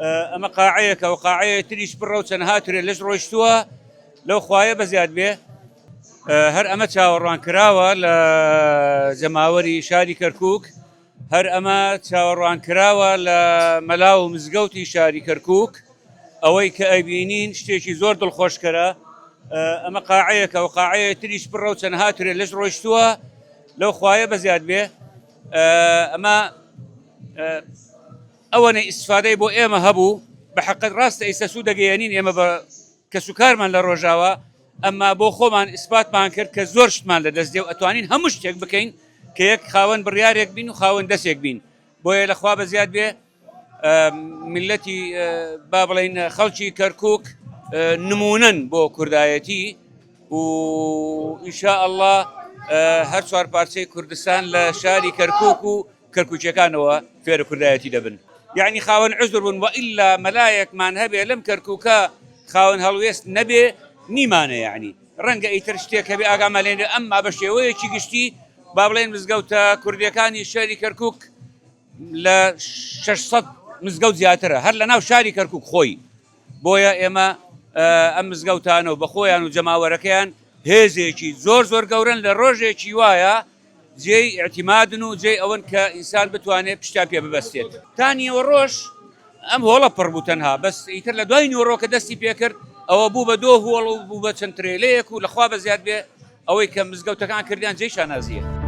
ئەمە قاعەیەکە و قاعەیە تریش پڕە و چەندها ترێلەش ڕۆیشتووە لەو خوایە بەزیاد بێ. هەر ئەمە چاوەڕوان کراوە لە جەماوەری شاری کەرکک، هەر ئەمە چاوەڕوان کراوە لە مەلا و مزگەوتی شاری کەرکک. ئەوەی کە ئەیبینین شتێکی زۆر دڵخۆشکەرە. ئەمە قاعەیەکە و قاعەیە تریش پڕە و چەندها ترێلەش ڕۆیشتووە لەو خوایە بەزیاد بێ. ئەمە ئەوەنەی ئیسفادەی بۆ ئێمە هەبوو بە حەقت ڕاستە ئیستا سوود دەگەیەنین ئێمە بە کەسوکارمان لە ڕۆژاوا، ئەمما بۆ خۆمان ئیسپاتمان کرد کە زۆر شتمان لە دەست دێ و ئەتوانین هەموو شتێک بکەین کە یەک خاوەن بڕیارێک بین و خاوەن دەسێک بین. بۆیە لە خوا بەزیاد بێ میللەتی با بڵێین خەڵکی کەرکوک نمونەن بۆ کوردایەتی و ئینشائەڵڵا هەر چوار پارچەی کوردستان لە شاری کەرکوک و کەرکوکیەکانەوە فێرە کوردایەتی دەبن. یەعنی خاوەن عوزر بوون وئیلا مەلایەکمان هەبێ لەم کەرکوکە خاوەن هەڵوێست نەبێ نیمانە یەعنی ڕەنگە ئیتر شتێک هەبێ ئاگامان لێ نەبێ ئەمما بە شێوەیەکی گشتی با بڵێین مزگەوتە کوردیەکانی شاری کەرکوک لە 600 مزگەوت زیاترە هەر لە ناو شاری کەرکوک خۆی بۆیە ئێمە ئەم مزگەوتانە و بەخۆیان و جەماوەرەکەیان هێزێکی زۆر زۆر گەورەن لە ڕۆژێکی وایە جێی ئیعتیمادن و جێی ئەوەن کە ئینسان بتوانێت پشتیان پێ ببەستێت. تا نیوەڕۆش ئەم هۆڵە پڕ بوو تەنها بەس ئیتر لە دوای نیوەڕۆ کە دەستی پێکرد ئەوە بوو بە دۆ هۆڵ و بوو بە چەند ترێلەیەک و لە خوا بەزیاد بێ ئەوەی کە مزگەوتەکان کردیان جێی شانازییە.